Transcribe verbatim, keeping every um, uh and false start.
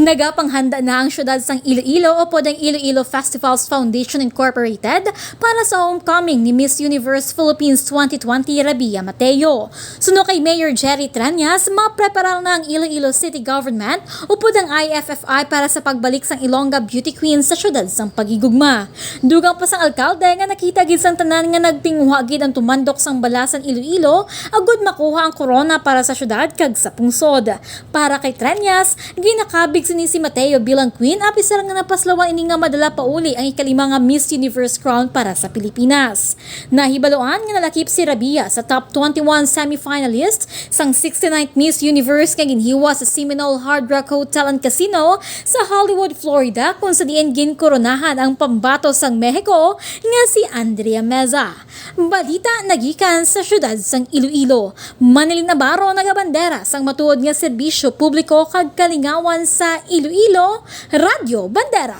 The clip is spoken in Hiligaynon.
Nagapanghanda na ang siyudad sang Iloilo upod ang Iloilo Festivals Foundation Incorporated para sa homecoming ni Miss Universe Philippines twenty twenty Rabia Mateo. Suno kay Mayor Jerry Treñas, mapreparar na ang Iloilo City Government upod ang I F F I para sa pagbalik sang Ilongga Beauty Queen sa siyudad sang paghigugma. Dugang pa sang alkalde nga nakita gid sang tanan nga nagtinguha gid ang tumandok sang balasan Iloilo agud makuha ang korona para sa siyudad kag sa pungsod. Para kay Treñas, ginakabig sini si Mateo bilang queen, apisar nga napaslawan ini nga madala pauli ang ikalima nga Miss Universe crown para sa Pilipinas. Nahibaluan nga nalakip si Rabia sa top twenty-one semifinalist sang sixty-ninth Miss Universe nga ginhiwa sa Seminole Hard Rock Hotel and Casino sa Hollywood, Florida, kung sa diin ginkoronahan ang pambato sang Mexico nga si Andrea Meza. Balita nagikan sa siyudad sang Iloilo. Manilin Navarro nagabandera sang matuod nga serbisyo publiko kag kalingawan sa Iloilo, Radyo Bandera.